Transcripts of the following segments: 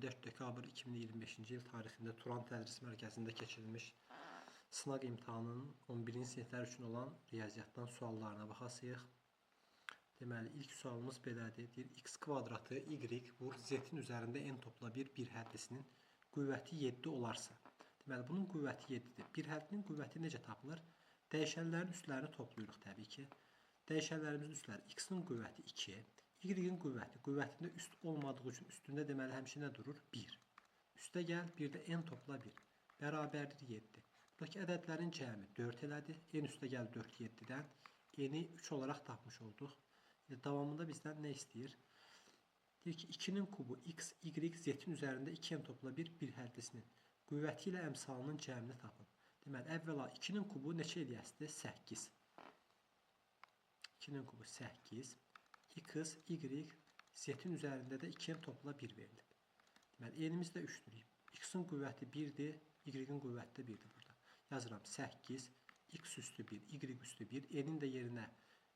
24 dekabr 2025-ci il tarixində Turan Tədris Mərkəzində keçirilmiş sınaq imtahanının 11-ci siniflər üçün olan riyaziyyatdan suallarına baxasıyıq. Deməli, ilk sualımız belədir. Deyir, x kvadratı y vur z-in üzərində n topla 1 bir hədlisinin qüvvəti 7 olarsa. Deməli, bunun qüvvəti 7-dir. Bir həddinin qüvvəti necə tapılır? Dəyişənlərin üstlərini toplayırıq təbii ki. Dəyişənlərimizin üstləri x-in qüvvəti 2, y-in qüvvəti, qüvvətində üst olmadığı üçün üstündə deməli həmişə nə durur? 1. Üstə gəl, bir də n topla 1. Bərabərdir 7. Buradakı ədədlərin cəmi 4 elədi. N üstə gəl 4 7-dən. N-i 3 olaraq tapmış olduq. İndi davamında bizdən nə istəyir? Deyir ki, 2-nin kubu x, y, z-in üzərində 2n topla 1 bir həddisinin qüvvəti ilə əmsalının cəmini tapın. Deməli, əvvəla 2-nin kubu neçə eləyəsidir? 8. 2-nin kubu 8. X, Y, Z-in üzərində də 2n topla 1 verilib. Deməli, n-imiz də 3-dür. X-in qüvvəti 1-dir, Y-in qüvvəti də 1-dir burada. Yazıram 8, X üstü 1, Y üstü 1. N-in də yerinə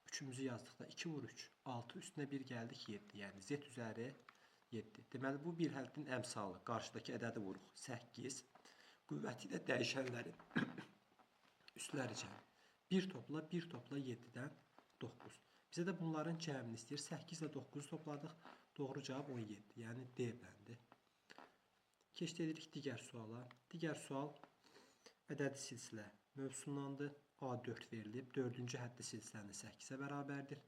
3-ümüzü yazdıqda 2 vur 3, 6 üstünə 1 gəldik 7. Yəni, Z üzəri 7. Deməli, bu bir həddin əmsalı. Qarşıdakı ədədi vuruq. 8. Qüvvəti də dəyişənlərin üstləri cəmi. 1 topla, 1 topla 7-dən 9. Bizə də bunların cəmini istəyir. 8 ilə 9-u topladıq. Doğru cavab 17. Yəni D bəndi. Keçid edirik digər suala. Digər sual ədədi silsilə mövzusundandır. A4 verilib. 4-cü həddi silsilənin 8-ə bərabərdir.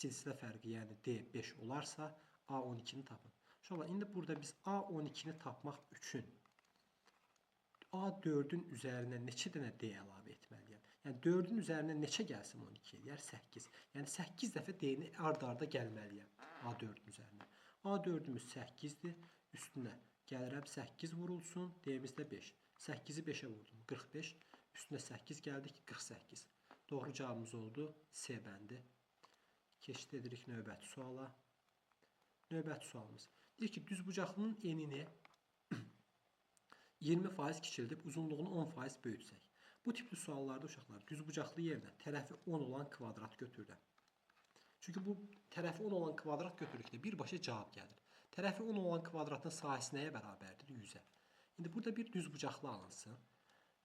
Silsilə fərqi, yəni D 5 olarsa A12-ni tapın. Uşaqlar, indi burada biz A12-ni tapmaq üçün A4-ün üzərinə neçə dənə D əlavə etməliyəm? Yəni 4-ün üzərinə neçə gəlsin 12 eləyər? 8. Yəni 8 dəfə D-ni ard-arda gəlməliyəm A4-ün üzərinə. A4-ümüz 8-dir. Üstünə gəlirəm 8 vurulsun. D-miz də 5. 8-i 5-ə vurdum. 45. Üstünə 8 gəldik. 48. Doğru cavabımız oldu C bəndi. Keçid edirik növbəti suala. Növbəti sualımız. Deyir ki, düzbucaqlının enini 20% kiçildib, uzunluğunu 10% böyütsək. Bu tipli suallarda uşaqlar düzbucaqlı yerinə tərəfi 10 olan kvadrat götürürəm. Çünki bu tərəfi 10 olan kvadrat götürürükdə birbaşa cavab gəlir. Tərəfi 10 olan kvadratın sahəsi nəyə bərabərdir? 100-ə. İndi burada bir düzbucaqlı alınsın.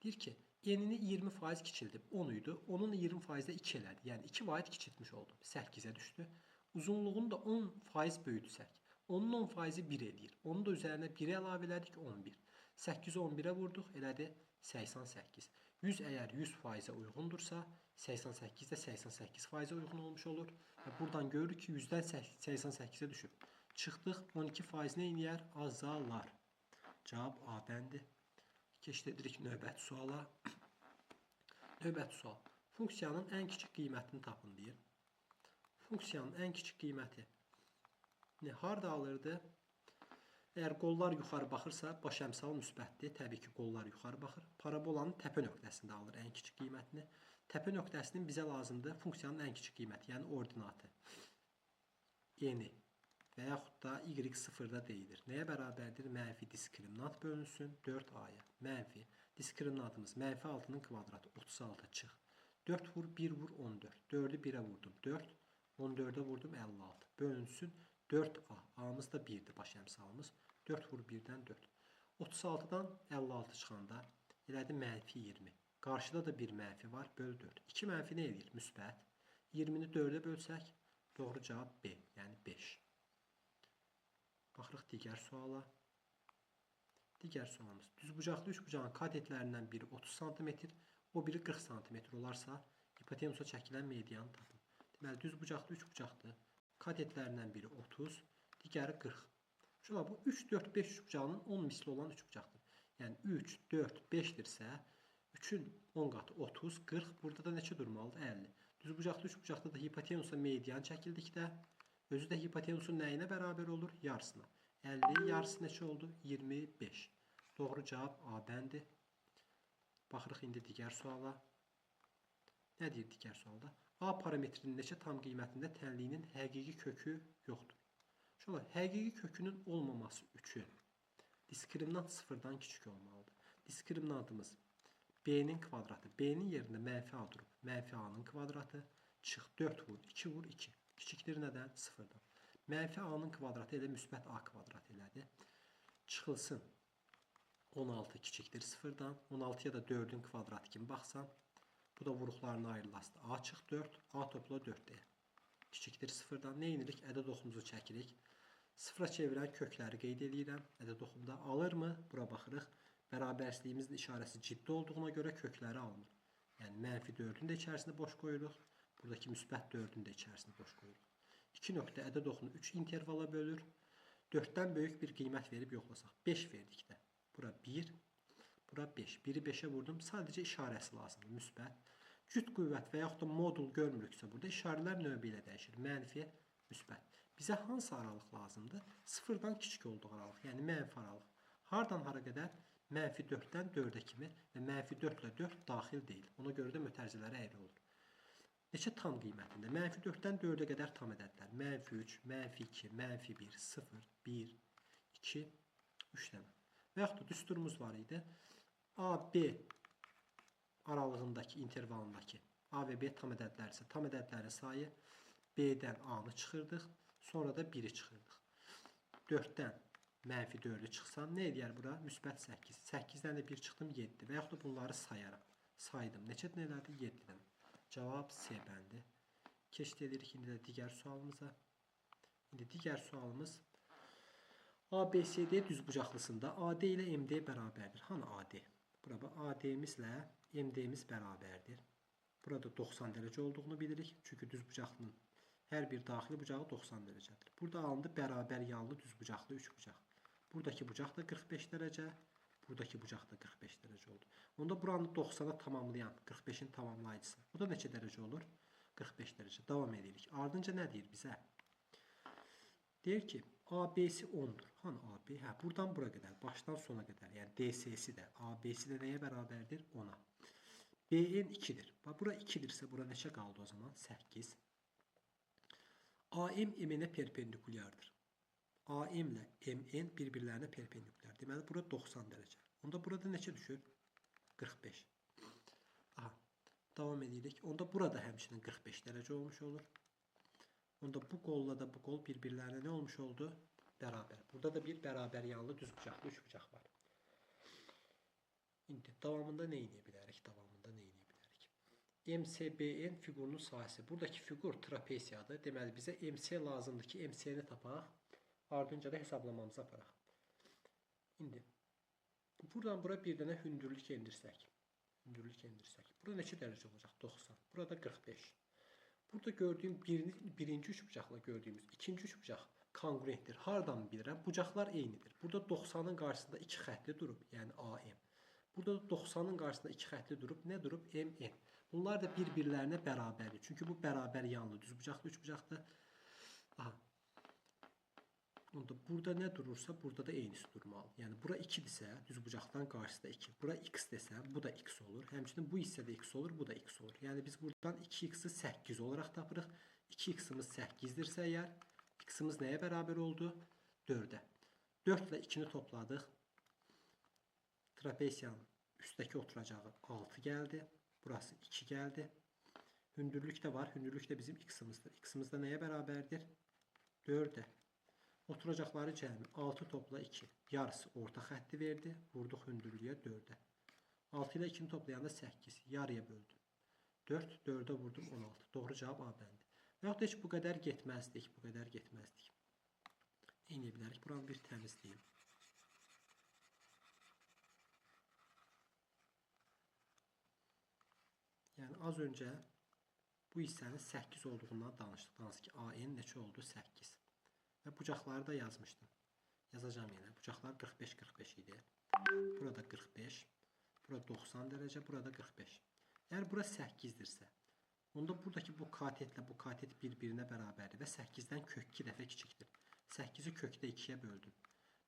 Deyir ki, enini 20% kiçildib, 10 idi. Onun 20%-də 2 elədi. Yəni 2 vahid kiçiltmiş oldum. 8-ə düşdü. Uzunluğunu da 10% böyütsək. Onun 10%-i 1 eləyir. Onun da üzərinə 1-i əlavə elədik, 11. 8-i 11-ə vurduq, elədi 88. 100 əgər 100%-ə uyğundursa, 88 də 88%-ə uyğun olmuş olur. Və buradan görürük ki, 100-dən 88-ə düşüb. Çıxdıq, 12% nə eləyər? Azalar. Cavab A bəndi. Keçid edirik növbəti suala. Növbəti sual. Funksiyanın ən kiçik qiymətini tapın deyir. Funksiyanın ən kiçik qiyməti harda alırdı? Əgər qollar yuxarı baxırsa, baş əmsal müsbətdir. Təbii ki, qollar yuxarı baxır. Parabolanın təpə nöqtəsində alır ən kiçik qiymətini. Təpə nöqtəsinin bizə lazımdır funksiyanın ən kiçik qiyməti, yəni ordinatı. Eni və yaxud da y sıfırda deyilir. Nəyə bərabərdir? Mənfi diskriminant bölünsün 4a-ya. Mənfi diskriminantımız mənfi 6-nın kvadratı 36 çıx. 4 vur 1 vur 14. 4-ü 1-ə vurdum 4. 14-ə vurdum 56. Bölünsün 4a. A-mız da 1-dir baş əmsalımız. 4 vur 1-dən 4. 36-dan 56 çıxanda elədi mənfi 20. Qarşıda da bir mənfi var. Böl 4. 2 mənfi nə eləyir? Müsbət. 20-ni 4-ə bölsək, doğru cavab B, yəni 5. Baxırıq digər suala. Digər sualımız. Düzbucaqlı üçbucağın katetlərindən biri 30 sm, o biri 40 sm olarsa, hipotenusa çəkilən medianı tapın. Deməli, düzbucaqlı üçbucaqdır. Katetlərindən biri 30, digəri 40. Şuna, bu 3, 4, 5 üçbucağının 10 misli olan üçbucaqdır. Yəni 3, 4, 5-dirsə, 3-ün 10 qatı 30, 40. Burada da neçə durmalıdır? 50. Düzbucaqlı üçbucaqda da hipotenusa median çəkildikdə, özü də hipotenusun nəyinə bərabər olur? Yarısına. 50-nin yarısı neçə oldu? 25. Doğru cavab A bəndi. Baxırıq indi digər suala. Nə deyir digər sualda? A parametrinin neçə tam qiymətində tənliyinin həqiqi kökü yoxdur. Şöyle, həqiqi kökünün olmaması üçün diskriminant sıfırdan kiçik olmalıdır. Diskriminantımız B-nin kvadratı. B-nin yerində mənfi A durub. Mənfi A-nın kvadratı çıx 4 vur 2 vur 2. Kiçikdir nədən? Sıfırdan. Mənfi A-nın kvadratı elə müsbət A kvadratı elədi. Çıxılsın 16 kiçikdir 0-dan. 16-ya da 4-ün kvadratı kimi baxsam. Bu da vuruqlarına ayrılasıdır. A çıx 4, A topla 4 deyə. Kiçikdir 0-dan. Nə edirik? Ədəd oxumuzu çəkirik. 0-a çevirən kökləri qeyd edirəm. Ədəd oxumda alırmı? Bura baxırıq. Bərabərsizliyimizin işarəsi ciddi olduğuna görə kökləri almır. Yəni, mənfi 4-ün də içərisini boş qoyuruq. Buradakı müsbət 4-ün də içərisini boş qoyuruq. 2 nöqtə ədəd oxunu 3 intervala bölür. 4-dən böyük bir qiymət verib yoxlasaq. 5 verdikdə. Bura 1, bura 5. 1-i 5-ə vurdum. Sadəcə işarəsi lazımdır. Müsbət. Cüt qüvvət və yaxud da modul görmürüksə burada işarələr növbə ilə dəyişir. Mənfi, müsbət. Bizə hansı aralıq lazımdır? 0-dan kiçik olduğu aralıq, yəni mənfi aralıq. Hardan hara qədər? Mənfi 4-dən 4-ə kimi və mənfi 4 ilə 4 daxil deyil. Ona görə də mötərizələrə əyri olur. Neçə tam qiymətində? Mənfi 4-dən 4-ə qədər tam ədədlər. Mənfi 3, mənfi 2, mənfi 1, 0, 1, 2, 3 dənə. Və yaxud da düsturumuz var idi. A, B aralığındakı, intervalındakı A və B tam ədədlər isə tam ədədlərin sayı B-dən A-nı çıxırdıq. Sonra da 1-i çıxırdıq. 4-dən mənfi 4-ü çıxsam, nə eləyər bura? Müsbət 8. 8-dən də 1 çıxdım, 7. Və yaxud da bunları sayaram. Saydım. Neçə dənə elədi? 7 dənə. Cavab C bəndi. Keçid edirik indi də digər sualımıza. İndi digər sualımız ABCD düzbucaqlısında AD ilə MD bərabərdir. Hanı AD? Bura bax, AD-mizlə MD-miz bərabərdir. Burada 90 dərəcə olduğunu bilirik. Çünki düzbucaqlının hər bir daxili bucağı 90 dərəcədir. Burada alındı bərabər yanlı düzbucaqlı üçbucaq. Buradakı bucaq da 45 dərəcə, buradakı bucaq da 45 dərəcə oldu. Onda buranı 90-a tamamlayan 45-in tamamlayıcısı. Bu da neçə dərəcə olur? 45 dərəcə. Davam edirik. Ardınca nə deyir bizə? Deyir ki, ABC 10-dur. Hanı AB? Hə, buradan bura qədər, başdan sona qədər. Yəni DC-si də, ABC-si də nəyə bərabərdir? 10-a. BN 2-dir. Bax, bura 2-dirsə, bura neçə qaldı o zaman? 8. AM MN-ə perpendikulyardır. AM ilə MN bir-birlərinə perpendikulyar. Deməli, bura 90 dərəcə. Onda burada neçə düşür? 45. Aha, davam edirik. Onda burada həmçinin 45 dərəcə olmuş olur. Onda bu qolla da bu qol bir-birlərinə nə olmuş oldu? Bərabər. Burada da bir bərabər yanlı düzbucaqlı üçbucaq var. İndi davamında nə edə bilərik? Davamında nə edə bilərik? MCBN fiqurunun sahəsi. Buradakı fiqur trapesiyadır. Deməli, bizə MC lazımdır ki, MC-ni tapaq. Ardınca da hesablamamızı aparaq. İndi, buradan bura bir dənə hündürlük endirsək. Hündürlük endirsək. Burada neçə dərəcə olacaq? 90. Burada 45. Burada gördüyüm birinci üçbucaqla gördüyümüz ikinci üçbucaq konqruentdir. Hardan bilirəm? Bucaqlar eynidir. Burada 90-ın qarşısında iki xəttli durub, yəni AM. Burada da 90-ın qarşısında iki xəttli durub, nə durub? MN. Bunlar da bir-birlərinə bərabərdir. Çünki bu bərabər yanlı düzbucaqlı üçbucaqdır. Aha. Onda burada nə durursa, burada da eynisi durmalı. Yəni, bura 2-dirsə, düzbucaqdan qarşısında 2. Bura x desəm, bu da x olur. Həmçinin bu hissə də x olur, bu da x olur. Yəni, biz buradan 2x-i 8 olaraq tapırıq. 2x-imiz 8-dirsə əgər, x-imiz nəyə bərabər oldu? 4-ə. 4 ilə 2-ni topladıq. Trapesiyanın üstdəki oturacağı 6 gəldi. Burası 2 gəldi. Hündürlük də var. Hündürlük də bizim x-imizdir. X-imiz də nəyə bərabərdir? 4-ə. Oturacaqları cəmi 6 topla 2. Yarısı orta xətti verdi. Vurduq hündürlüyə 4-ə. 6 ilə 2-ni toplayanda 8. Yarıya böldüm. 4, 4-ə vurdum 16. Doğru cavab A bəndi. Və yaxud da heç bu qədər getməzdik. Bu qədər getməzdik. Eyni bilərik. Buranı bir təmizləyim. Yəni, az öncə bu hissənin 8 olduğundan danışdıq. Hansı ki, AN neçə oldu? 8. Və bucaqları da yazmışdım. Yazacağım yenə. Bucaqlar 45-45 idi. Burada 45, burada 90 dərəcə, burada 45. Əgər bura 8-dirsə, onda buradakı bu katetlə bu katet bir-birinə bərabərdir və 8-dən kök 2 dəfə kiçikdir. 8-i kökdə 2-yə böldüm.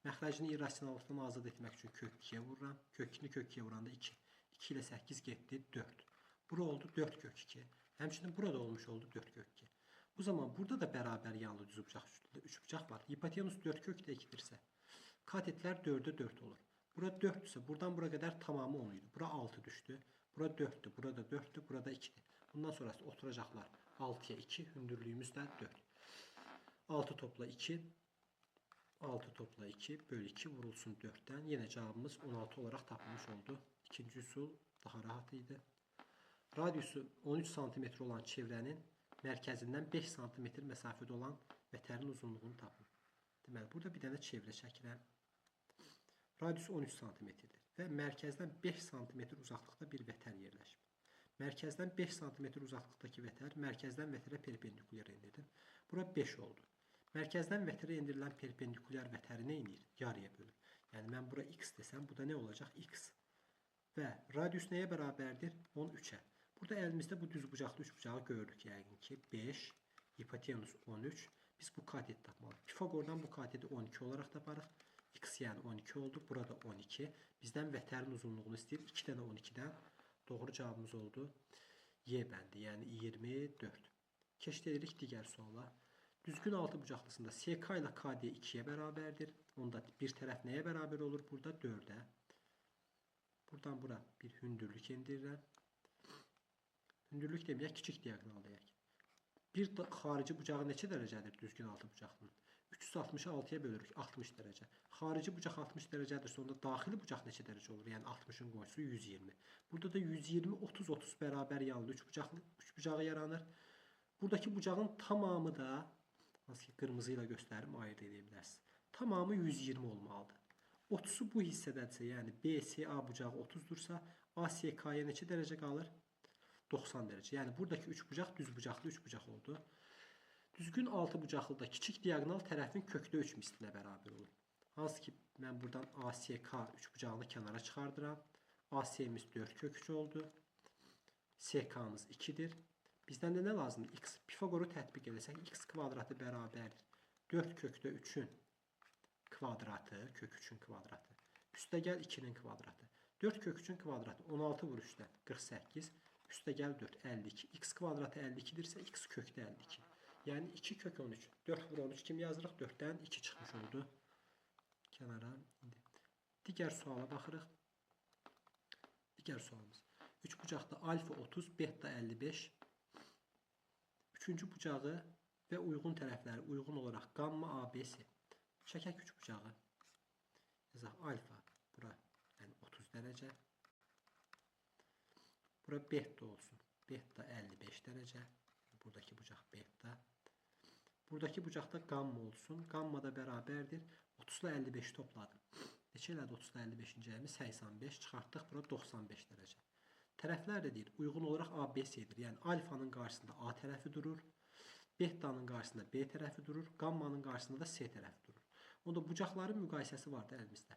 Məxrəcini irrasionallıqdan azad etmək üçün kök 2-yə vururam. Kök 2-ni kök 2-yə vuranda 2. 2 ilə 8 getdi 4. Bura oldu 4 kök 2. Həmçinin burada olmuş oldu 4 kök 2. Bu zaman burada da bərabər yanlı düzbucaq üçbucaq var. Hipotenus 4 kökdə 2-dirsə, katetlər 4-ə 4 olur. Bura 4-dürsə, buradan bura qədər tamamı 10 idi. Bura 6 düşdü. Bura 4-dür, burada 4-dür, burada 2-dir. Bundan sonrası oturacaqlar 6-ya 2, hündürlüyümüz də 4. 6 topla 2, 6 topla 2 bölü 2 vurulsun 4-dən. Yenə cavabımız 16 olaraq tapılmış oldu. İkinci üsul daha rahat idi. Radiusu 13 sm olan çevrənin mərkəzindən 5 sm məsafədə olan vətərin uzunluğunu tapın. Deməli, burada bir dənə çevrə çəkirəm. Radiusu 13 sm-dir və mərkəzdən 5 sm uzaqlıqda bir vətər yerləşib. Mərkəzdən 5 sm uzaqlıqdakı vətər mərkəzdən vətərə perpendikulyar endirdim. Bura 5 oldu. Mərkəzdən vətərə endirilən perpendikulyar vətəri nə edir? Yarıya bölür. Yəni, mən bura x desəm, bu da nə olacaq? X. Və radius nəyə bərabərdir? 13-ə. Burada əlimizdə bu düzbucaqlı üçbucağı görürük. Yəqin ki, 5, hipotenus 13. Biz bu kateti tapmalıyıq. Pifaqordan bu kateti 12 olaraq taparıq. X yəni 12 oldu. Burada 12. Bizdən vətərin uzunluğunu istəyir. 2 dənə 12-dən doğru cavabımız oldu. Y bəndi, yəni 24. Keçid edirik digər suala. Düzgün altı bucaqlısında SK ilə KD 2-yə bərabərdir. Onda bir tərəf nəyə bərabər olur? Burada 4-ə. Buradan bura bir hündürlük endirirəm. Hündürlük deməyək, kiçik diaqonal deyək. Bir xarici bucağı neçə dərəcədir düzgün altı bucaqlının? 360-ı 6-ya bölürük, 60 dərəcə. Xarici bucaq 60 dərəcədirsə, onda daxili bucaq neçə dərəcə olur? Yəni 60-ın qonşusu 120. Burada da 120, 30, 30 bərabər yanlı üçbucağı yaranır. Buradakı bucağın tamamı da, hansı ki qırmızı ilə göstərim, ayırt edə bilərsiniz. Tamamı 120 olmalıdır. 30-u bu hissədədirsə, yəni BCA bucağı 30-dursa, ASK-ya neçə dərəcə qalır? 90 dərəcə. Yəni buradakı üçbucaq düzbucaqlı üçbucaq oldu. Düzgün altı bucaqlıda kiçik diaqonal tərəfin kökdə 3 mislinə bərabər olur. Hansı ki, mən buradan ASK üçbucağını kənara çıxardıram. AS'miz 4 kök 3 oldu. SK'mız 2-dir. Bizdən də nə lazımdır? X. Pifaqoru tətbiq eləsək, x kvadratı bərabərdir. 4 kökdə 3-ün kvadratı, kök 3-ün kvadratı. Üstəgəl 2-nin kvadratı. 4 kök 3-ün kvadratı 16 vur 3-dən 48. Üstəgəl 4, 52. X kvadratı 52-dirsə, x kökdə 52. Yəni 2 kök 13. 4 vur 13 kimi yazırıq? 4-dən 2 çıxmış oldu. Kənara. İndi digər suala baxırıq. Digər sualımız. 3 bucaqda alfa 30, beta 55. Üçüncü bucağı və uyğun tərəfləri uyğun olaraq qamma ABC. Çəkək 3 bucağı. Yazaq alfa bura, yəni 30 dərəcə. Bura beta olsun. Beta 55 dərəcə. Buradakı bucaq beta. Buradakı bucaqda qamma olsun. Qamma da bərabərdir. 30 ilə 55 topladım. Neçə elədi 30 ilə 55-in cəmi? 85. Çıxartdıq bura 95 dərəcə. Tərəflər də deyir, uyğun olaraq ABC-dir. Yəni alfanın qarşısında A tərəfi durur, betanın qarşısında B tərəfi durur, qammanın qarşısında da C tərəfi durur. Onda bucaqların müqayisəsi vardı əlimizdə.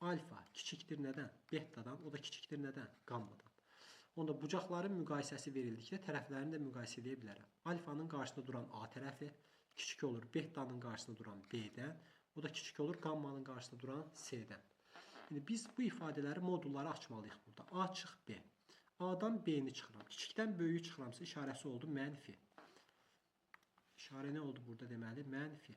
Alfa kiçikdir nədən? Betadan, o da kiçikdir nədən? Qammadan. Onda bucaqların müqayisəsi verildikdə tərəflərini də müqayisə edə bilərəm. Alfanın qarşısında duran A tərəfi kiçik olur betanın qarşısında duran B-dən, o da kiçik olur qammanın qarşısında duran C-dən. İndi biz bu ifadələri modullara açmalıyıq burada. A çıx B. A-dan B-ni çıxıram. Kiçikdən böyüyü çıxıramsa işarəsi oldu mənfi. İşarə nə oldu burada deməli? Mənfi.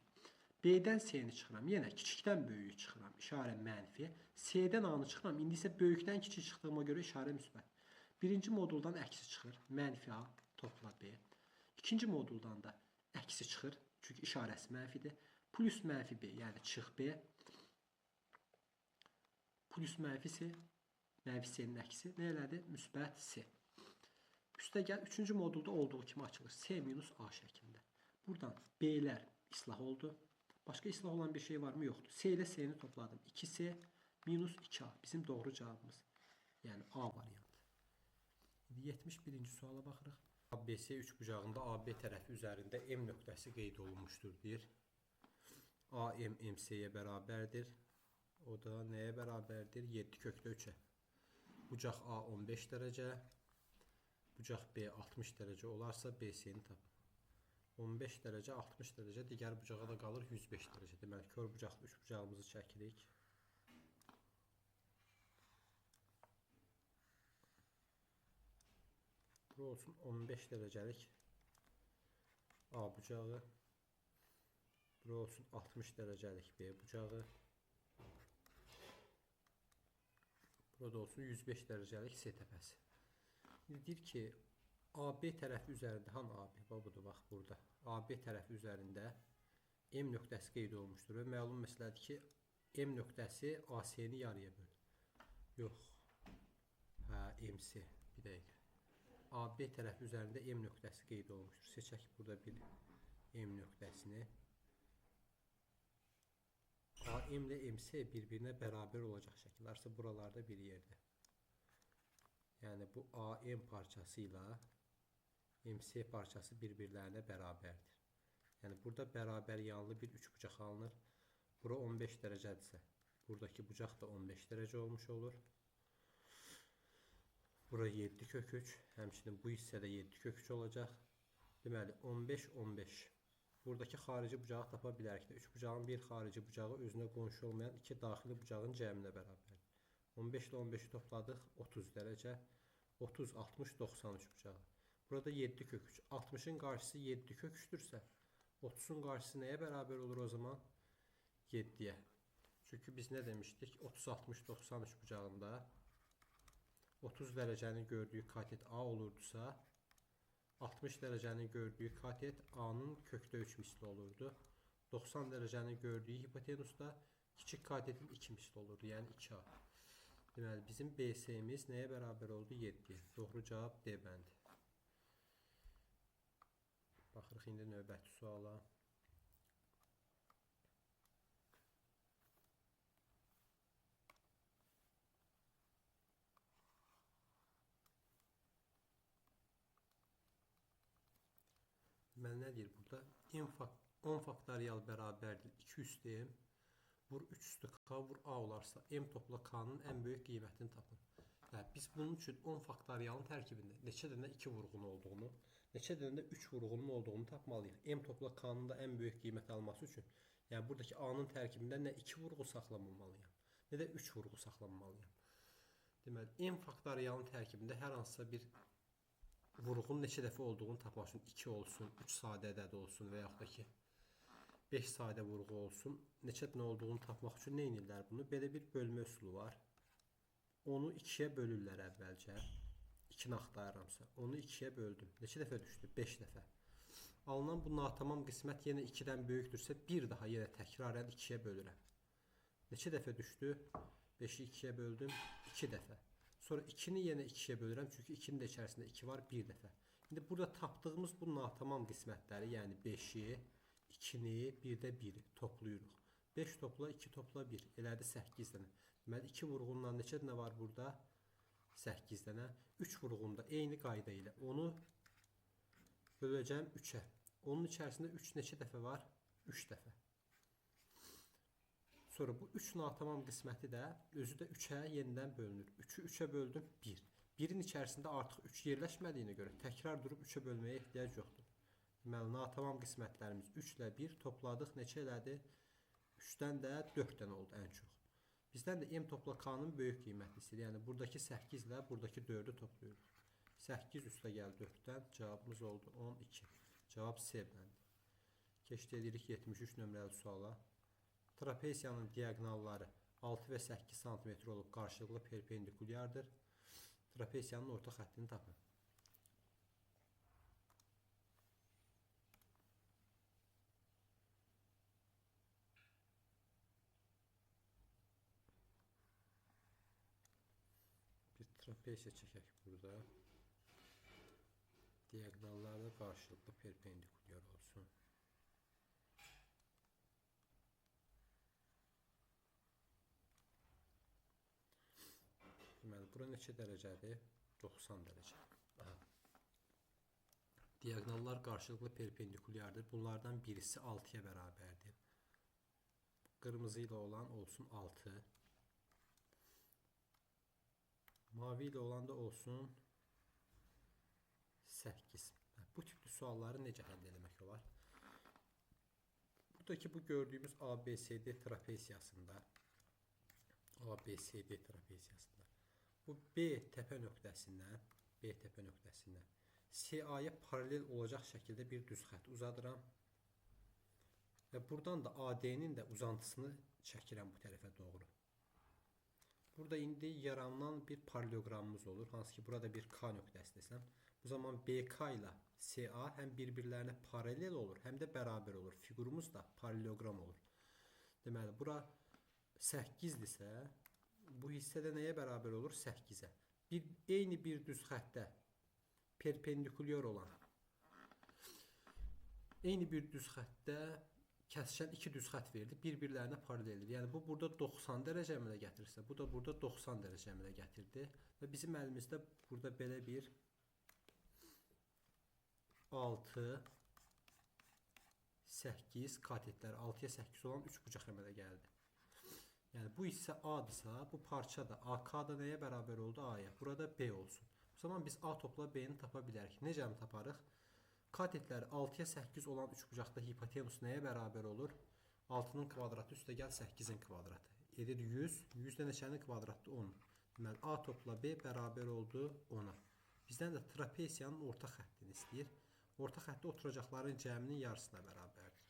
B-dən C-ni çıxıram. Yenə kiçikdən böyüyü çıxıram. İşarə mənfi. C-dən A-nı çıxıram. İndi isə böyükdən kiçik çıxdığıma görə işarə müsbət. Birinci moduldan əksi çıxır. Mənfi A topla B. İkinci moduldan da əksi çıxır. Çünki işarəsi mənfidir. Plus mənfi B, yəni çıx B. Plus mənfi C. Mənfi C-nin əksi nə elədi? Müsbət C. Üstəgəl üçüncü modulda olduğu kimi açılır. C minus A şəklində. Buradan B-lər islah oldu. Başqa islah olan bir şey var mı? Yoxdur. C ilə C-ni topladım. 2C minus 2A. Bizim doğru cavabımız. Yəni A variantı. İndi 71-ci suala baxırıq. ABC üçbucağında AB tərəfi üzərində M nöqtəsi qeyd olunmuşdur deyir. AM MC-yə bərabərdir. O da nəyə bərabərdir? 7 kökdə 3-ə. Bucaq A 15 dərəcə, bucaq B 60 dərəcə olarsa BC-ni tapın. 15 dərəcə, 60 dərəcə, digər bucağa da qalır 105 dərəcə. Deməli, kör bucaqlı üç bucağımızı çəkirik. Bura olsun 15 dərəcəlik A bucağı. Bura olsun 60 dərəcəlik B bucağı. Burada olsun 105 dərəcəlik C təpəsi. İndi deyir ki, AB tərəfi üzərində, hanı AB? Bax, budur, bax burada. AB tərəfi üzərində M nöqtəsi qeyd olunmuşdur və məlum məsələdir ki, M nöqtəsi AC-ni yarıya bölür. Yox. Hə, MC. Bir dəqiqə. AB tərəfi üzərində M nöqtəsi qeyd olunmuşdur. Seçək burada bir M nöqtəsini. AM ilə MC bir-birinə bərabər olacaq şəkildə. Arsa buralarda bir yerdə. Yəni, bu AM parçası ilə MC parçası bir-birlərinə bərabərdir. Yəni, burada bərabər yanlı bir üçbucaq alınır. Bura 15 dərəcədirsə, buradakı bucaq da 15 dərəcə olmuş olur. Bura 7 kök 3. Həmçinin bu hissədə 7 kök 3 olacaq. Deməli, 15, 15. Buradakı xarici bucağı tapa bilərik də. Üçbucağın bir xarici bucağı özünə qonşu olmayan iki daxili bucağın cəminə bərabərdir. 15 ilə 15-i topladıq, 30 dərəcə. 30, 60, 93 bucağı. Burada 7 kök 3. 60-ın qarşısı 7 kök 3-dürsə, 30-un qarşısı nəyə bərabər olur o zaman? 7-yə. Çünki biz nə demişdik? 30, 60, 93 bucağında 30 dərəcəni gördüyü katet A olurdusa, 60 dərəcəni gördüyü katet A-nın kökdə 3 misli olurdu. 90 dərəcəni gördüyü hipotenusda kiçik katetin 2 misli olurdu, yəni 2A. Deməli, bizim BC-miz nəyə bərabər oldu? 7-yə. Doğru cavab D bəndi. Baxırıq indi növbəti suala. Deməli, nə deyir burada? 10 faktorial bərabərdir 2 üstü M vur 3 üstü K vur A olarsa, M topla K-nın ən böyük qiymətini tapın. Yəni, biz bunun üçün 10 faktorialın tərkibində neçə dənə 2 vurğun olduğunu, neçə dənə də 3 vurğunun olduğunu tapmalıyıq. M topla K-nın da ən böyük qiymət alması üçün, yəni buradakı A-nın tərkibində nə 2 vurğu saxlamamalıyam, nə də 3 vurğu saxlamalıyam. Deməli, M faktorialın tərkibində hər hansısa bir vurğun neçə dəfə olduğunu tapmaq üçün 2 olsun, 3 sadə ədəd olsun və yaxud da ki 5 sadə vurğu olsun. Neçə dənə olduğunu tapmaq üçün nə edirlər bunu? Belə bir bölmə üsulu var. Onu 2-yə bölürlər əvvəlcə. 2-ni axtarıramsa. Onu 2-yə böldüm. Neçə dəfə düşdü? 5 dəfə. Alınan bu natamam qismət yenə 2-dən böyükdürsə, bir daha yenə təkrarən 2-yə bölürəm. Neçə dəfə düşdü? 5-i 2-yə böldüm. 2 dəfə. Sonra 2-ni yenə 2-yə bölürəm. Çünki 2-nin də içərisində 2 var, 1 dəfə. İndi burada tapdığımız bu natamam qismətləri, yəni 5-i, 2-ni, 1 də 1-i toplayırıq. 5 topla, 2 topla, 1. Elədir 8 dənə. Deməli, 2 vurğundan neçə dənə var burada? 8 dənə. 3 vurğunda eyni qayda ilə onu böləcəm 3-ə. Onun içərisində 3 neçə dəfə var? 3 dəfə. Sonra bu 3 natamam qisməti də özü də 3-ə yenidən bölünür. 3-ü 3-ə böldüm, 1. 1-in içərisində artıq 3 yerləşmədiyinə görə təkrar durub 3-ə bölməyə ehtiyac yoxdur. Deməli, natamam qismətlərimiz 3 ilə 1 topladıq. Neçə elədi? 3-dən də 4 dənə oldu ən çox. Bizdən də M topla K-nın böyük qiyməti istəyir. Yəni, buradakı 8 ilə buradakı 4-ü toplayırıq. 8 üstə gəl 4-dən. Cavabımız oldu 12. Cavab C bəndi. Keçid edirik 73 nömrəli suala. Trapesiyanın diaqonalları 6 və 8 sm olub qarşılıqlı perpendikulyardır. Trapesiyanın orta xəttini tapın. Bir trapesiya çəkək burada. Diaqonallar da qarşılıqlı perpendikulyar olsun. Deməli, bura neçə dərəcədir? 90 dərəcə. Aha. Diaqonallar qarşılıqlı perpendikulyardır. Bunlardan birisi 6-ya bərabərdir. Qırmızı ilə olan olsun 6. Mavi ilə olan da olsun 8. Bu tipli sualları necə həll eləmək olar? Buradakı bu gördüyümüz ABCD trapesiyasında ABCD trapesiyasında bu B təpə nöqtəsindən CA-ya paralel olacaq şəkildə bir düz xətt uzadıram və buradan da AD-nin də uzantısını çəkirəm bu tərəfə doğru. Burada indi yaranan bir paralleloqramımız olur. Hansı ki, burada bir K nöqtəsi desəm. Bu zaman BK ilə SA həm bir-birlərinə paralel olur, həm də bərabər olur. Fiqurumuz da paraleloqram olur. Deməli, bura 8-dirsə, bu hissə də nəyə bərabər olur? 8-ə. Eyni bir düz xəttə perpendikulyar olan, eyni bir düz xəttə kəsişən iki düz xətt verilir, bir-birlərinə paraleldir. Yəni, bu burada 90 dərəcə əmələ gətirirsə, bu da burada 90 dərəcə əmələ gətirdi. Və bizim əlimizdə burada belə bir 6, 8 katetlər, 6-ya 8 olan 3 bucaq əmələ gəldi. Yəni, bu hissə A-dırsa, bu parça da AK da nəyə bərabər oldu? A-ya. Burada B olsun. Bu zaman biz A topla B-ni tapa bilərik. Necə taparıq? Katetləri 6-ya 8 olan 3 bucaqda hipotenus nəyə bərabər olur? 6-nın kvadratı üstə gəl 8-in kvadratı. Edir 100. 100 də neçənin kvadratıdır? 10. Deməli, A topla B bərabər oldu 10-a. Bizdən də trapesiyanın orta xəttini istəyir. Orta xətti oturacaqların cəminin yarısına bərabərdir.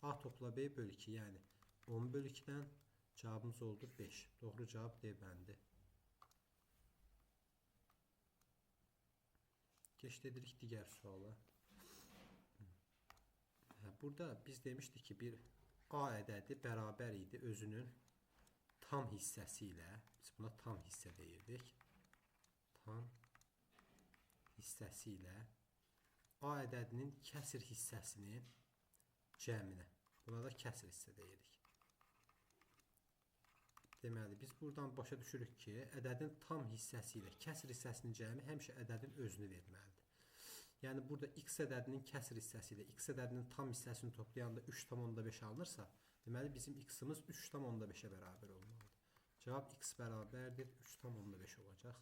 A topla B bölü 2, yəni 10 bölü 2-dən cavabımız oldu 5. Doğru cavab D bəndi. Keçid edirik digər suala. Burada biz demişdik ki, bir A ədədi bərabər idi özünün tam hissəsi ilə. Biz buna tam hissə deyirdik. Tam hissəsi ilə A ədədinin kəsir hissəsinin cəminə. Buna da kəsir hissə deyirik. Deməli, biz buradan başa düşürük ki, ədədin tam hissəsi ilə kəsir hissəsinin cəmi həmişə ədədin özünü verməlidir. Yəni, burada x ədədinin kəsir hissəsi ilə x ədədinin tam hissəsini toplayanda 3,5 alınırsa, deməli, bizim x-imiz 3,5-ə bərabər olmalıdır. Cavab x bərabərdir, 3,5 olacaq.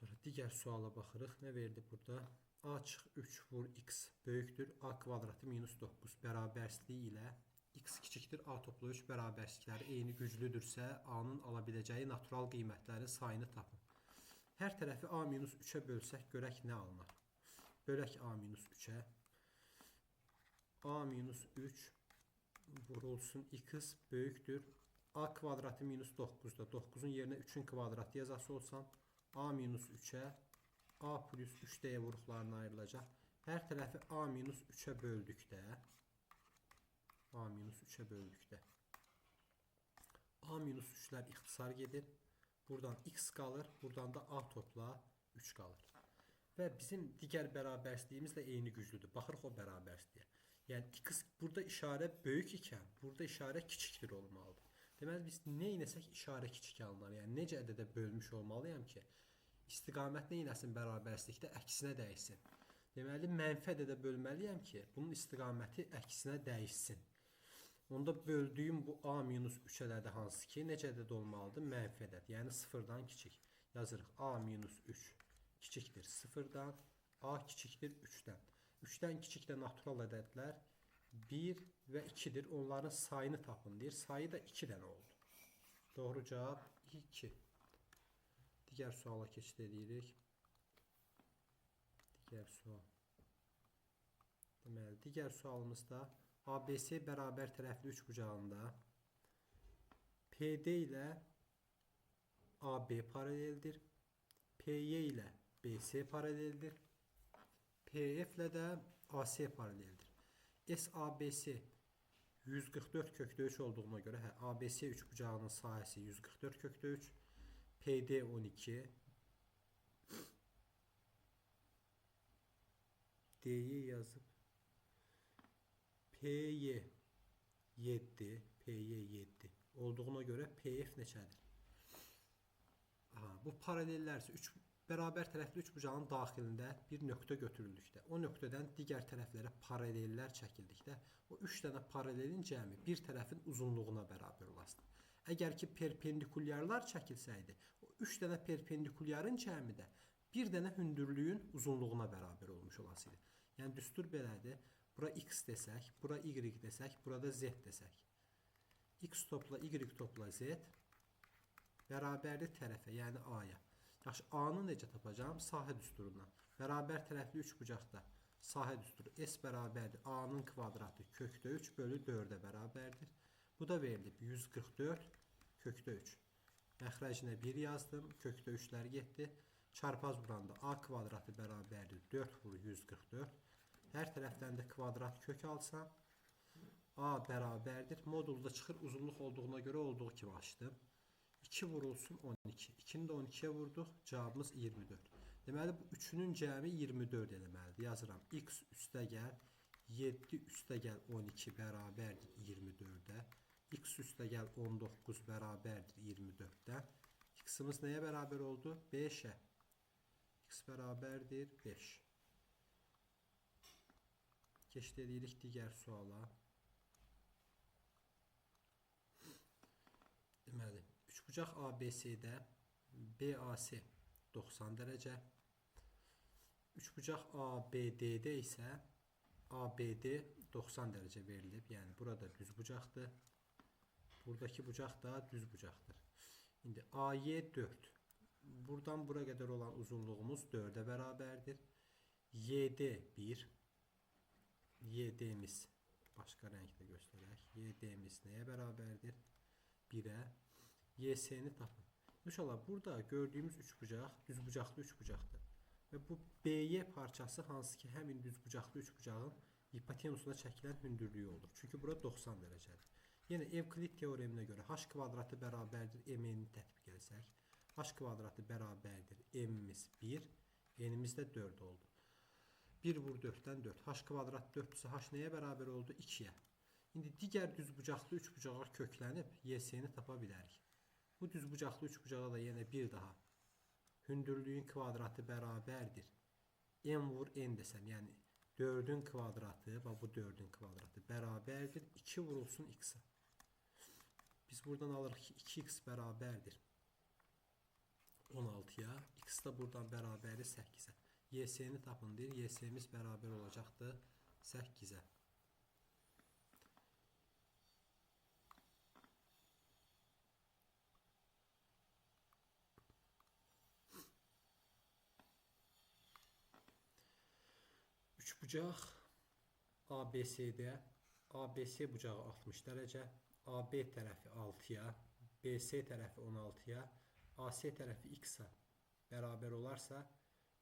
Sonra digər suala baxırıq. Nə verdi burada? A çıx 3 vur x böyükdür. A kvadratı minus 9 bərabərsliyi ilə x kiçikdir. A topla 3 bərabərslikləri eyni güclüdürsə, A-nın ala biləcəyi natural qiymətlərin sayını tapın. Hər tərəfi A minus 3-ə bölsək, görək nə alınar. Bölək A minus 3-ə. A minus 3 vurulsun x böyükdür. A kvadratı minus 9-da 9-un yerinə 3-ün kvadratı yazası olsam, A minus 3-ə A plus 3 deyə vuruqlarına ayrılacaq. Hər tərəfi A minus 3-ə böldükdə A minus 3-ə böldükdə A minus 3-lər ixtisar gedir. Buradan x qalır, buradan da A topla 3 qalır. Və bizim digər bərabərsizliyimiz də eyni güclüdür. Baxırıq o bərabərsizliyə. Yəni x burada işarə böyük ikən, burada işarə kiçikdir olmalıdır. Deməli biz nə eləsək işarə kiçik alınar. Yəni necə ədədə bölmüş olmalıyam ki, istiqamət nə eləsin bərabərsizlikdə əksinə dəyişsin. Deməli mənfi ədədə bölməliyəm ki, bunun istiqaməti əksinə dəyişsin. Onda böldüyüm bu A minus 3 ədədi hansı ki, necə ədəd olmalıdır? Mənfi ədəd, yəni sıfırdan kiçik. Yazırıq A minus 3 kiçikdir sıfırdan, A kiçikdir 3-dən. 3-dən kiçik də natural ədədlər 1 və 2-dir. Onların sayını tapın deyir. Sayı da 2 dənə oldu. Doğru cavab 2. Digər suala keçid edirik. Digər sual. Deməli, digər sualımızda ABC bərabər tərəfli üçbucağında PD ilə AB paraleldir. PY ilə BC paraleldir. PF ilə də AC paraleldir. SABC 144 kökdə 3 olduğuna görə, ABC üçbucağının sahəsi 144 kökdə 3, PD 12, D'yi yazıb PY 7, PY 7 olduğuna görə PF neçədir? Aha, bu paralellər isə 3 bərabər tərəfli üçbucağın daxilində bir nöqtə götürüldükdə, o nöqtədən digər tərəflərə paralellər çəkildikdə, o 3 dənə paralelin cəmi bir tərəfin uzunluğuna bərabər olasıdır. Əgər ki perpendikulyarlar çəkilsəydi, o 3 dənə perpendikulyarın cəmi də bir dənə hündürlüyün uzunluğuna bərabər olmuş olasıydı. Yəni düstur belədir. Bura x desək, bura y desək, burada z desək. X topla y topla z bərabərdir tərəfə, yəni A-ya. Yaxşı, A-nı necə tapacağam? Sahə düsturundan. Bərabər tərəfli üçbucaqda sahə düsturu S bərabərdir A-nın kvadratı kökdə 3 bölü 4-ə bərabərdir. Bu da verilib 144 kökdə 3. Məxrəcinə 1 yazdım. Kökdə 3-lər getdi. Çarpaz vuranda A kvadratı bərabərdir 4 vur 144. Hər tərəfdən də kvadrat kök alsam, A bərabərdir. Modulda çıxır uzunluq olduğuna görə olduğu kimi açdım. 2 vurulsun 12. 2-ni də 12-yə vurduq. Cavabımız 24. Deməli, bu üçünün cəmi 24 eləməlidir. Yazıram. X üstə gəl 7 üstə gəl 12 bərabərdir 24-ə. X üstə gəl 19 bərabərdir 24-dən. X-imiz nəyə bərabər oldu? 5-ə. X bərabərdir 5. Keçid edirik digər suala. Deməli, üçbucaq ABC-də BAC 90 dərəcə, üçbucaq ABD-də isə ABD 90 dərəcə verilib. Yəni, burada düz bucaqdır. Buradakı bucaq da düz bucaqdır. İndi AY 4. Buradan bura qədər olan uzunluğumuz 4-ə bərabərdir. YD 1. YD-miz başqa rəngdə göstərək. YD-miz nəyə bərabərdir? 1-ə. YS-ni tapın. İnşallah burada gördüyümüz üçbucaq düzbucaqlı üçbucaqdır. Və bu BY parçası hansı ki həmin düzbucaqlı üçbucağın hipotenusuna çəkilən hündürlüyü olur. Çünki bura 90 dərəcədir. Yenə Evklid teoreminə görə h kvadratı bərabərdir m-ni tətbiq etsək. H kvadratı bərabərdir m-imiz 1, n-imiz də 4 oldu. 1 vur 4-dən 4. H kvadrat 4-dürsə h nəyə bərabər oldu? 2-yə. İndi digər düzbucaqlı üçbucağa köklənib YS-ni tapa bilərik. Bu düzbucaqlı üçbucağa da yenə bir daha hündürlüyün kvadratı bərabərdir. M vur n desəm, yəni 4-ün kvadratı, bax bu 4-ün kvadratı bərabərdir 2 vurulsun x-a. Biz buradan alırıq ki 2x bərabərdir 16-ya, x da buradan bərabərdir 8-ə. YS-ni tapın deyir, YS-miz bərabər olacaqdır 8-ə. Üçbucaq ABC-də ABC bucağı 60 dərəcə, AB tərəfi 6-ya, BC tərəfi 16-ya, AC tərəfi x-a bərabər olarsa,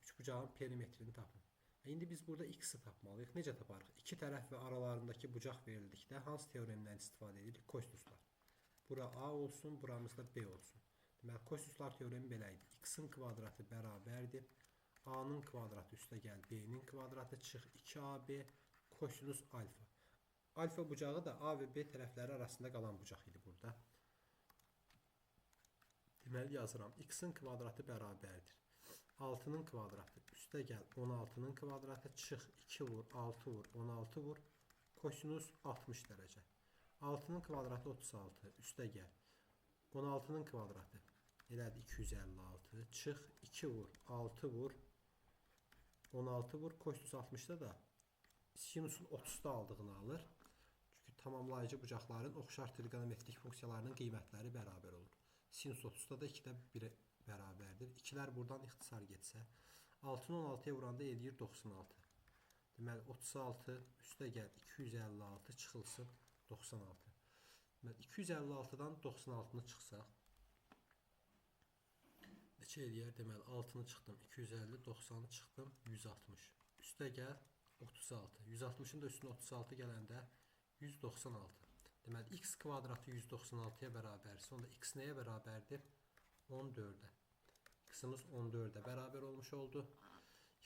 üçbucağın perimetrini tapın. İndi biz burada x-i tapmalıyıq. Necə taparıq? İki tərəf və aralarındakı bucaq verildikdə hansı teoremdən istifadə edirik? Kosinuslar. Bura A olsun, buramız da B olsun. Deməli, kosinuslar teoremi belə idi. X-in kvadratı bərabərdir. A-nın kvadratı üstə gəl, B-nin kvadratı çıx 2AB kosinus alfa. Alfa bucağı da A və B tərəfləri arasında qalan bucaq idi burada. Deməli, yazıram. X-in kvadratı bərabərdir. 6-nın kvadratı üstə gəl, 16-nın kvadratı çıx 2 vur, 6 vur, 16 vur, kosinus 60 dərəcə. 6-nın kvadratı 36, üstə gəl, 16-nın kvadratı elədir 256, çıx 2 vur, 6 vur, 16 vur, kosinus 60-da da sinusun 30-da aldığını alır. Çünki tamamlayıcı bucaqların oxşar trigonometrik funksiyalarının qiymətləri bərabər olur. Sinus 30-da da 2-də 1-ə bərabərdir. 2-lər buradan ixtisar getsə, 6-nı 16-ya vuranda eləyir 96. Deməli, 36 üstə gəl 256 çıxılsın 96. Deməli, 256-dan 96-nı çıxsaq, neçə eləyər? Deməli, 6-nı çıxdım, 250, 90-ı çıxdım, 160. Üstə gəl 36. 160-ın da üstünə 36 gələndə 196. Deməli, x kvadratı 196-ya bərabərsə, onda x nəyə bərabərdir? 14-ə. X-imiz 14-ə bərabər olmuş oldu.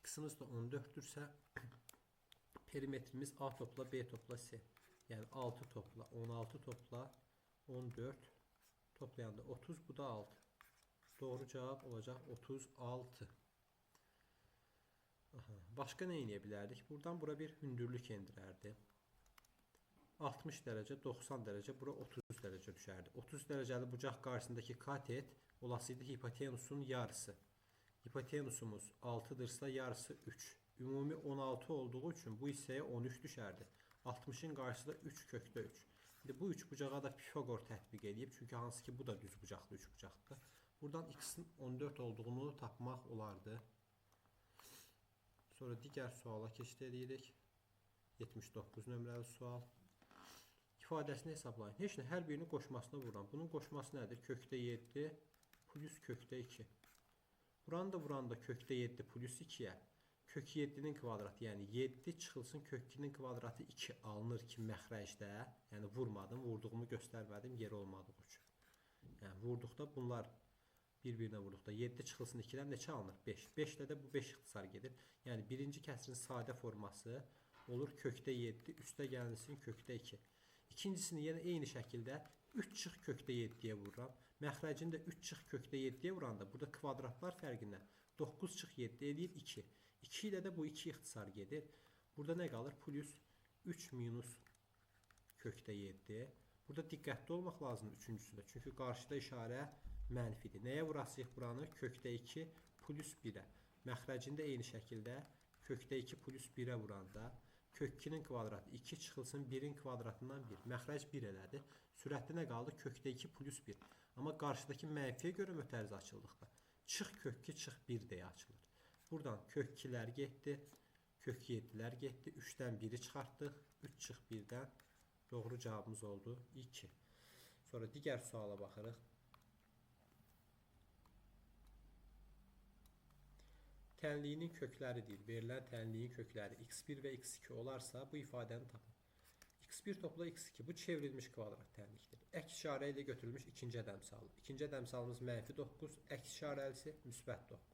X-imiz də 14-dürsə, perimetrimiz A topla B topla C. Yəni 6 topla 16 topla 14 toplayanda 30, bu da 6. Doğru cavab olacaq 36. Aha. Başqa nə eləyə bilərdik? Buradan bura bir hündürlük endirərdi. 60 dərəcə, 90 dərəcə, bura 30 dərəcə düşərdi. 30 dərəcəli bucaq qarşısındakı katet olasıydı hipotenusun yarısı. Hipotenusumuz 6-dırsa yarısı 3. Ümumi 16 olduğu üçün bu hissəyə 13 düşərdi. 60-ın qarşısı da 3 kökdə 3. İndi bu üç bucağa da Pifagor tətbiq edib. Çünki hansı ki bu da düz bucaqlı üç bucaqdır. Buradan x-in 14 olduğunu tapmaq olardı. Sonra digər suala keçid edirik. 79 nömrəli sual. İfadəsini hesablayın. Heç nə, hər birini qoşmasına vururam. Bunun qoşması nədir? Kökdə 7, plus kökdə 2. Buranı da vuranda kökdə 7 plus 2-yə. Kök 7-nin kvadratı, yəni 7 çıxılsın kök 2-nin kvadratı 2 alınır ki, məxrəcdə, yəni vurmadım, vurduğumu göstərmədim yeri olmadığı üçün. Yəni vurduqda bunlar bir-birinə vurduqda 7 çıxılsın 2-dən neçə alınır? 5. 5 ilə də bu 5 ixtisar gedir. Yəni birinci kəsirin sadə forması olur kökdə 7, üstə gəlinsin kökdə 2. İkincisini yenə eyni şəkildə 3 çıx kökdə 7-yə vururam. Məxrəcini də 3 çıx kökdə 7-yə vuranda burada kvadratlar fərqindən 9 çıx 7 eləyir 2. 2 ilə də bu 2 ixtisar gedir. Burada nə qalır? Plus 3 minus kökdə 7. Burada diqqətli olmaq lazımdır üçüncüsündə. Çünki qarşıda işarə mənfidir. Nəyə vurasıyıq buranı? Kökdə 2 plus 1-ə. Məxrəcini də eyni şəkildə kökdə 2 plus 1-ə vuranda kök 2-nin kvadratı 2 çıxılsın 1-in kvadratından 1. Məxrəc 1 elədi. Sürətli nə qaldı? Kökdə 2 plus 1. Amma qarşıdakı mənfiyə görə mötərizə açıldıqda çıx kök 2 çıx 1 deyə açılır. Buradan kök 2-lər getdi, kök 7-lər getdi. 3-dən 1-i çıxartdıq. 3 çıx 1-dən doğru cavabımız oldu 2. Sonra digər suala baxırıq. Tənliyinin kökləri deyir. Verilən tənliyin kökləri x1 və x2 olarsa bu ifadəni tapın. x1 topla x2 bu çevrilmiş kvadrat tənlikdir. Əks işarə ilə götürülmüş ikinci ədəmsalı. İkinci ədəmsalımız mənfi 9, əks işarəlisi müsbət 9.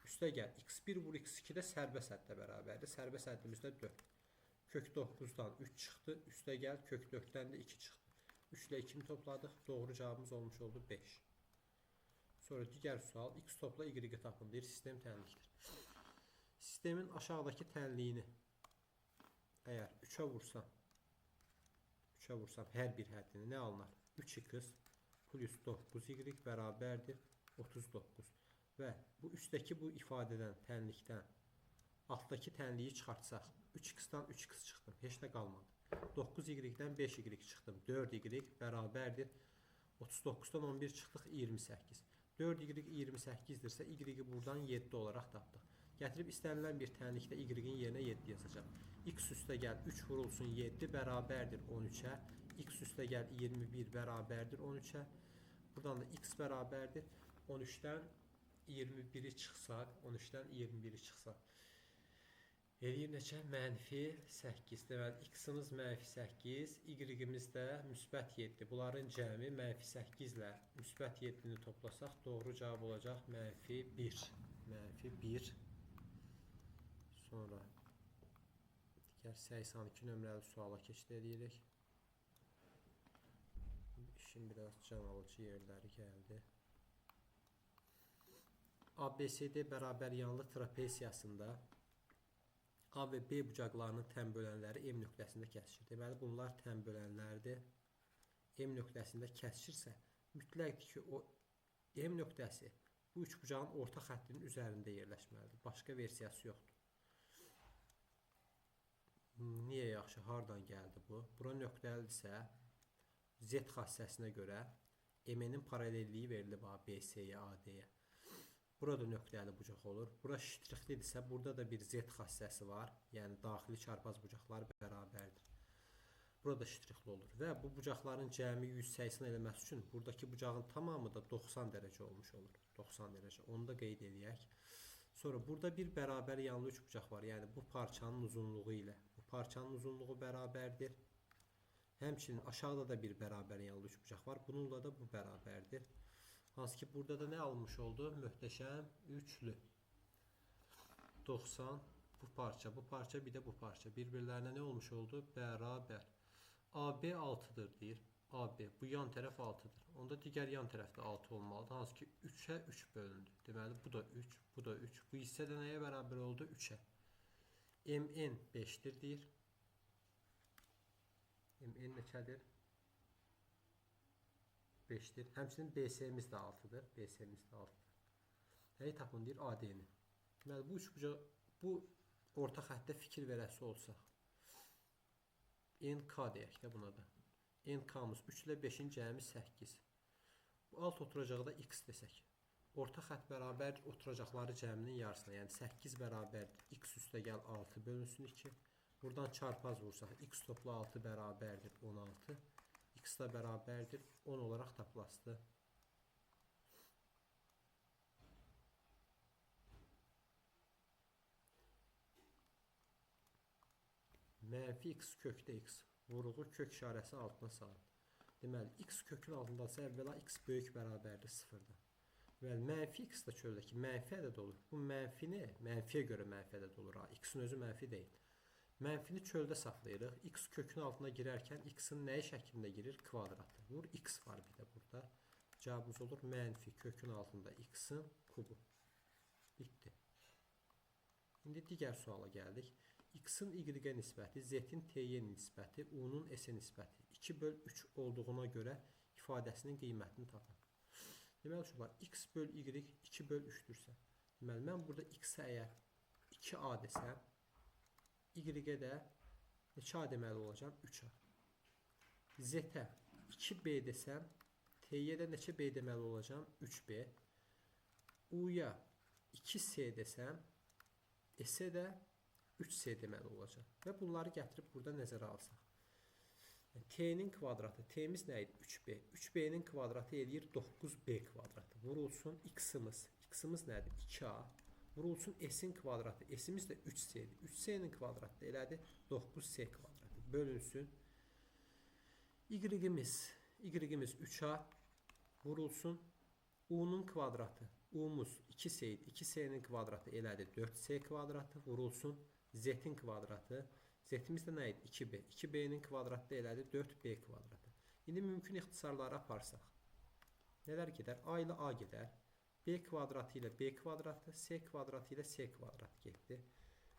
Üstə gəl, x1 vur x2 də sərbəst həddə bərabərdir. Sərbəst həddimiz də 4. Kök 9-dan 3 çıxdı. Üstə gəl, kök 4-dən də 2 çıxdı. 3 ilə 2-ni topladıq. Doğru cavabımız olmuş oldu 5. Sonra digər sual, x topla y tapın deyir, sistem tənlikdir. Sistemin aşağıdakı tənliyini əgər 3-ə vursam, 3-ə vursam hər bir həddini nə alınar? 3x plus 9y bərabərdir 39. Və bu üstdəki bu ifadədən, tənlikdən altdakı tənliyi çıxartsaq, 3x-dan 3x çıxdım, heç nə qalmadı. 9y-dən 5y çıxdım, 4y bərabərdir 39-dan 11 çıxdıq, 28. 4y 28-dirsə, y-i buradan 7 olaraq tapdıq. Gətirib istənilən bir tənlikdə y-in yerinə 7 yazacaq. X üstə gəl 3 vurulsun 7 bərabərdir 13-ə. X üstə gəl 21 bərabərdir 13-ə. Buradan da x bərabərdir 13-dən 21-i çıxsaq, 13-dən 21-i çıxsaq. Eləyir neçə? Mənfi 8. Deməli, x-imiz mənfi 8, y-imiz də müsbət 7. Bunların cəmi mənfi 8 ilə müsbət 7-ni toplasaq, doğru cavab olacaq mənfi 1. Mənfi 1. Sonra digər 82 nömrəli suala keçid edirik. İşin biraz can alıcı yerləri gəldi. ABCD bərabər yanlı trapesiyasında A və B bucaqlarının tən bölənləri M nöqtəsində kəsişir. Deməli, bunlar tən bölənlərdir. M nöqtəsində kəsişirsə, mütləqdir ki, o M nöqtəsi bu üç bucağın orta xəttinin üzərində yerləşməlidir. Başqa versiyası yoxdur. Niyə yaxşı? Hardan gəldi bu? Bura nöqtəlidirsə, Z xassəsinə görə M-nin paralelliyi verilib A, B, C-yə, A, D-yə. Burada nöqtəli bucaq olur. Bura ştrixlidirsə, burada da bir Z xassəsi var. Yəni, daxili çarpaz bucaqlar bərabərdir. Burada ştrixli olur. Və bu bucaqların cəmi 180 eləməsi üçün buradakı bucağın tamamı da 90 dərəcə olmuş olur. 90 dərəcə. Onu da qeyd eləyək. Sonra burada bir bərabər yanlı üç bucaq var. Yəni, bu parçanın uzunluğu ilə bu parçanın uzunluğu bərabərdir. Həmçinin aşağıda da bir bərabər yanlı üç bucaq var. Bununla da bu bərabərdir. Hansı ki, burada da nə alınmış oldu? Möhtəşəm üçlü. 90, bu parça, bu parça, bir də bu parça. Bir-birlərinə nə olmuş oldu? Bərabər. AB 6-dır deyir. AB, bu yan tərəf 6-dır. Onda digər yan tərəf də 6 olmalıdır. Hansı ki, 3-ə 3 bölündü. Deməli, bu da 3, bu da 3. Bu hissə də nəyə bərabər oldu? 3-ə. MN 5-dir deyir. MN neçədir? 5-dir. Həmçinin BC-miz də 6-dır. BC-miz də 6-dır. Nəyi tapın deyir? AD-ni. Deməli, bu üçbucaq, bu orta xəttdə fikir verəsi olsaq, NK deyək də buna da. NK-mız 3 ilə 5-in cəmi 8. Bu alt oturacağı da X desək. Orta xətt bərabərdir oturacaqları cəminin yarısına. Yəni 8 bərabərdir. X üstə gəl 6 bölünsün 2. Buradan çarpaz vursaq X topla 6 bərabərdir 16. X da bərabərdir 10 olaraq tapılasıdır. Mənfi x kökdə x vuruğu kök işarəsi altına salın. Deməli, x kökün altındadırsa, əvvəla x böyük bərabərdir 0-dan. Deməli, mənfi x də çöldəki mənfi ədəd olur. Bu mənfini mənfiyə görə mənfi ədəd olur. X-in özü mənfi deyil. Mənfini çöldə saxlayırıq. X kökün altına girərkən x-in nəyi şəklində girir? Kvadratı. Vur, x var bir də burada. Cavabımız olur mənfi kökün altında x-in kubu. Bitdi. İndi digər suala gəldik. X-in y-ə nisbəti, z-in t-yə nisbəti, u-nun s-ə nisbəti 2/3 olduğuna görə ifadəsinin qiymətini tapın. Deməli, uşaqlar, x böl y 2/3-dürsə, deməli, mən burada x-ə əgər 2a desəm, y-ə də neçə a deməli olacam? 3a. Z-ə 2b desəm, t-yə də neçə b deməli olacam? 3b. U-ya 2c desəm, s-ə də 3c deməli olacaq. Və bunları gətirib burada nəzərə alsaq. T-nin kvadratı, T-miz nə idi? 3b. 3b-nin kvadratı eləyir 9b kvadratı. Vurulsun x-imiz. X-imiz nədir? 2a. Vurulsun s-in kvadratı. S-imiz də 3c-dir. 3c-nin kvadratı elədi 9c kvadratı. Bölünsün. Y-imiz 3a. Vurulsun. U-nun kvadratı. U-muz 2c idi. 2c-nin kvadratı elədi 4c kvadratı. Vurulsun. Z-in kvadratı. Z-imiz də nə idi? 2b. 2b-nin kvadratı elədi 4b kvadratı. İndi mümkün ixtisarları aparsaq. Nələr gedər? A ilə A gedər. B kvadratı ilə B kvadratı, C kvadratı ilə C kvadratı getdi.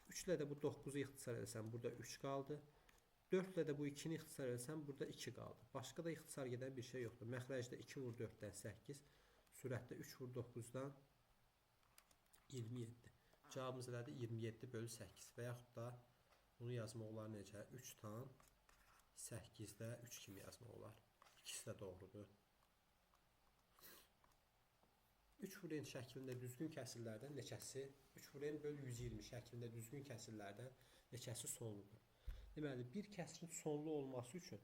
3 ilə də bu 9-u ixtisar eləsəm, burada 3 qaldı. 4 ilə də bu 2-ni ixtisar eləsəm, burada 2 qaldı. Başqa da ixtisar gedən bir şey yoxdur. Məxrəcdə 2 vur 4-dən 8, sürətdə 3 vur 9-dan 27. Cavabımız elədi 27/8 və yaxud da bunu yazmaq olar necə? 3,8-də 3 kimi yazmaq olar. İkisi də doğrudur. 3 vur n şəklində düzgün kəsirlərdən neçəsi? 3 vur n böl 120 şəklində düzgün kəsirlərdən neçəsi sonludur? Deməli, bir kəsirin sonlu olması üçün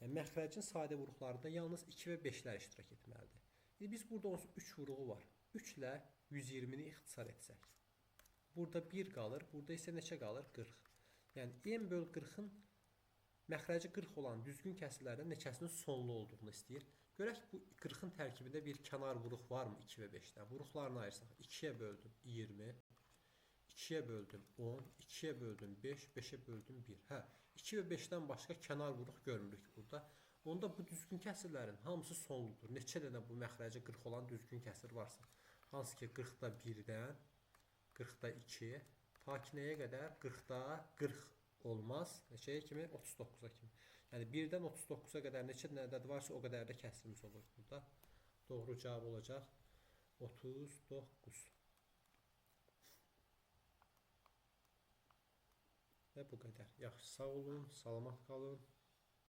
yəni, məxrəcin sadə vuruqlarında yalnız 2 və 5-lər iştirak etməlidir. İndi biz burada onsuz 3 vuruğu var. 3 ilə 120-ni ixtisar etsək. Burada 1 qalır, burada isə neçə qalır? 40. Yəni, n böl 40-ın məxrəci 40 olan düzgün kəsirlərdən neçəsinin sonlu olduğunu istəyir. Görək bu 40-ın tərkibində bir kənar vuruq varmı 2 və 5-dən? Vuruqlarını ayırsaq. 2-yə böldüm 20, 2-yə böldüm 10, 2-yə böldüm 5, 5-ə böldüm 1. Hə, 2 və 5-dən başqa kənar vuruq görmürük burada. Onda bu düzgün kəsirlərin hamısı sonludur. Neçə dənə bu məxrəci 40 olan düzgün kəsir varsa. Hansı ki 40-da 1-dən, 40-da 2, ta ki nəyə qədər? 40-da 40 olmaz. Neçəyə kimi? 39-a kimi. Yəni 1-dən 39-a qədər neçə dənə ədəd varsa o qədər də kəsirimiz olur burada. Doğru cavab olacaq 39. Və bu qədər. Yaxşı, sağ olun, salamat qalın.